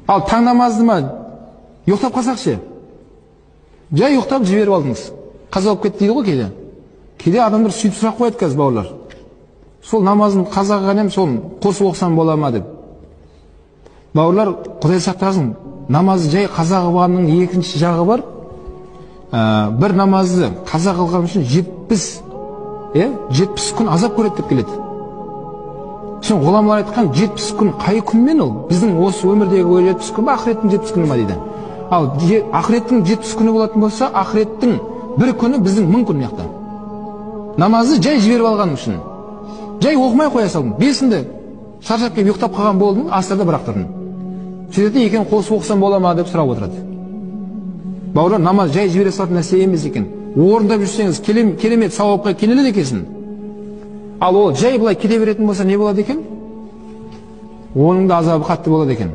Ал таң намазды ма ұйықтап қалсақ ше? Жай ұйықтап жіберіп алдыңыз. Қаза болып кетті дейді ғой кейде. Кейде адамдар сөйтіп сұрақ қояды қазір, бауырлар. Сол намазын қаза қылған едім, соны қосып оқысам бола ма деп. Бауырлар, Құдай сақтасын, намазды жай қаза қылғанның екінші жағы бар. Бір намазды қаза қылған үшін 70 күн азап көреді деп келеді. Соны ғұламалар айтқан, 70 күн қай күнмен ол? Біздің осы өмірдегі 70 күн ба, ақыреттің 70 күні ма дейді. Ал ақыреттің 70 күні болатын болса, ақыреттің бір күні біздің 1000 күн мына. Намазды жай жіберіп алғаным үшін. Жай оқымай қоя салдым. Бесінде шаршап келіп ұйықтап қалған болдым, асырда бірақ тұрдым. Сөйтеді екен, қосып оқысам бола ма деп сұрап отырады. Бауырлар, намаз жай жібере салатын нәрсе емес екен. Орындап жүрсеңіз, керемет сауапқа кенеледі екенсің. Ал ол жай былай кете беретін болса не болады екен? Оның да азабы қатты болады екен.